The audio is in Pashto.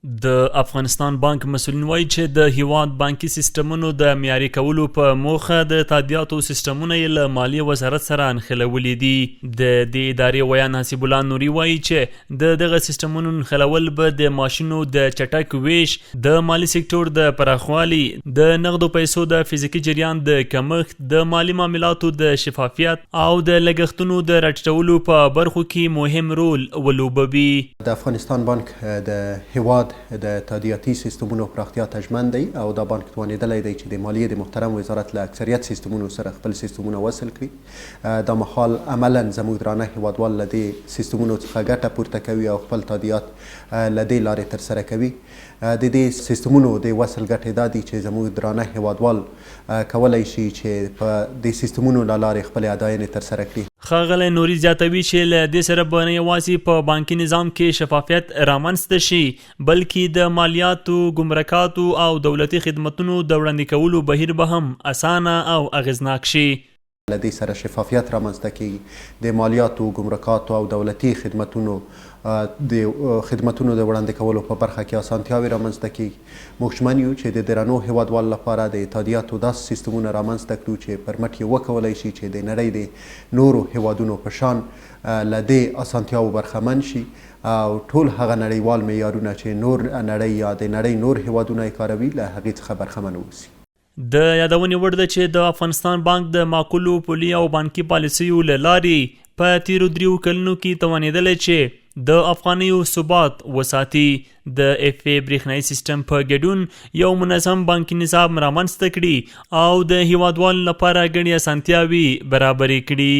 د افغانستان بانک مسؤلین وایي چې د هیواد بانکي سیستمونو د معیاري کولو په موخه د تادیاتو سیستمونه یې له مالیې وزارت سره نښلولي دي. د دې ادارې ویاند حسیب الله نوري وایي چې د دغه سیستمونو نښلول به د معاشونو د چټک ویش، د مالي سکتور د پراخوالي، د نغدو پیسو د فزیکي جریان د کمښت، د مالي معاملاتو د شفافیت او د لګښتونو د راټیټولو په برخو کې مهم رول ولوبوي. د افغانستان بانک د هېواد د تادیاتي سیستمونو پراختیا ته ژمن دی او دا بانک توانېدلی دی چې د مالیې د محترم وزارت له اکثریت سیستمونو سره خپل سیستمونه وصل کړي. دا مهال عملاً زموږ درانه هېوادوال له دې سیستمونو څخه ګټه پورته کوي او خپل تادیات له دې لارې ترسره کوي. د دې سیستمونو د وصل ګټې دا دي چې زموږ درانه هېوادوال کولای شي چې په دې سیستمونو له لارې خپلې اداینې ترسره کړي. ښاغلی نوري زیاتوي چې له دې سره به نه یوازې په بانکي نظام کې شفافیت رامنځته شي، بلکې د مالیاتو، ګمرکاتو او دولتي خدمتونو د وړاندې کولو بهیر به هم اسانه او اغېزناک شي. له دې سره شفافیت رامنځته کېږي، د مالیاتو، ګمرکاتو او دولتي خدمتونو د خدمتونو د وړاندې کولو په برخه کې اسانتیاوې رامنځته کېږي. موږ ژمن یو چې د درنو هېوادوالو لپاره د تادیاتو داسې سیستمونه رامنځته کړو چې پر مټ یې وکولای شي چې د نړۍ د نورو هېوادونو په شان له دې اسانتیاوو برخمن شي او ټول هغه نړیوال معیارونه چې نور نړۍ یا د نړۍ نور هېوادونه یې کاروي، له هغې څخه برخمن واوسي. د یادونې وړ ده چې د افغانستان بانک د معقولو پولي او بانکي پالیسیو له لارې په تیرو دریو کلونو کې توانېدلی چې د افغانیو ثبات وساتي، د اف ای برېښنايي سیستم په ګډون یو منظم بانکي نظام رامنځته کړي او د هیوادوالو لپاره ګڼې اسانتیاوې برابرې کړي.